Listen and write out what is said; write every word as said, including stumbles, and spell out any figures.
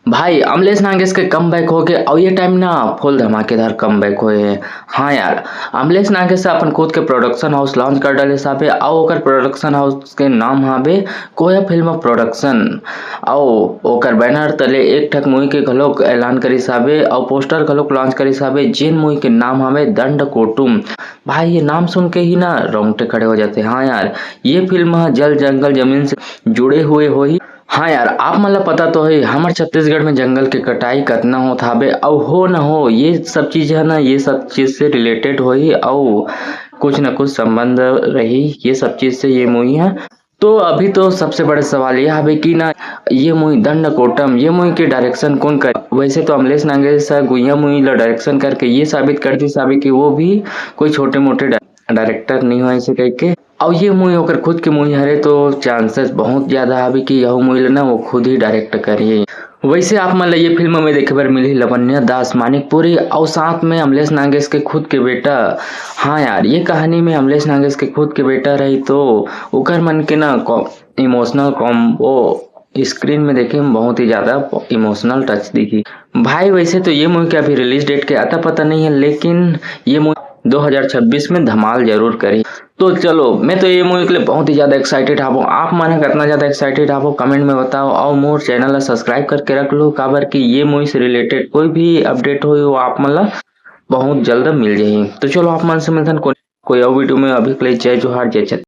भाई, अमलेश नागेश के come back होके, अउ ये टाइम ना फुल धमाकेदार कम बैक होए हे। हाँ यार, अमलेश नागेश ह अपन खुद के प्रोडक्शन हाउस लॉन्च कर डाले साहबे, अउ ओकर प्रोडक्शन हाउस के नाम हाबे कोया फिल्म प्रोडक्शन। अउ ओकर बैनर तले एक ठक मूवी के घलोक ऐलान करिस हाबे, अउ पोस्टर घलोक लॉन्च करिस हाबे, जेन मूवी के नाम हाबे दंड कोटुम। भाई, ये नाम सुन के ही ना रोंगटे खड़े हो जाते। हाँ यार, ये फिल्म ह जल जंगल जमीन से जुड़े हुए होही। हाँ यार, आप मन ला पता तो हे, हमर छत्तीसगढ़ में जंगल के कटाई कतना होत हाबे, अउ हो न हो, ये सब चीज है ना, ये सब चीज से रिलेटेड होही, अउ कुछ न कुछ संबंध रही ये सब चीज से ये मूवी है। तो अभी तो सबसे बड़ा सवाल ये हवे कि ना, ये मूवी दंड कोटम, ये मूवी के डायरेक्शन कौन करे? वैसे तो अमलेश नागेश ह गुइया मूवी ला डायरेक्शन करके ये साबित कर दी साहबे कि वो भी कोई छोटे मोटे डायरेक्टर नहीं हो ऐसे कह के। अउ ये मूवी ओकर खुद के मूवी हरे, तो चांसेस बहुत ज्यादा हवे कि यहू मूवी ला ना वो खुद ही डायरेक्ट करही। वैसे आप मन ला ये फिल्म में देखे बर मिलही लवन्या दास मानिकपुरी अउ साथ में अमलेश नागेश के खुद के बेटा। हाँ यार, ये कहानी में अमलेश नागेश के खुद के बेटा रही, तो ओकर मन के ना इमोशनल कॉम्बो स्क्रीन में देखे में बहुत ही ज्यादा इमोशनल टच दिखी। भाई, वैसे तो ये मूवी के अभी रिलीज डेट के अता पता नहीं है, लेकिन ये मूवी दो हज़ार छब्बीस में धमाल जरूर करी। तो चलो, मैं तो ये मूवी के लिए बहुत ही ज्यादा एक्साइटेड हावो। आप मन ह कितना ज्यादा एक्साइटेड हावो, कमेंट में बताओ, अउ मोर चैनल ला सब्सक्राइब करके रख लो, काबर कि ये मूवी से रिलेटेड कोई भी अपडेट होही, वो आप मन ला बहुत जल्द मिल जाही। तो चलो, आप मन से मिलथन को-, कोई और वीडियो में। अभी के लिए जय जोहार, जय छत्तीसगढ़।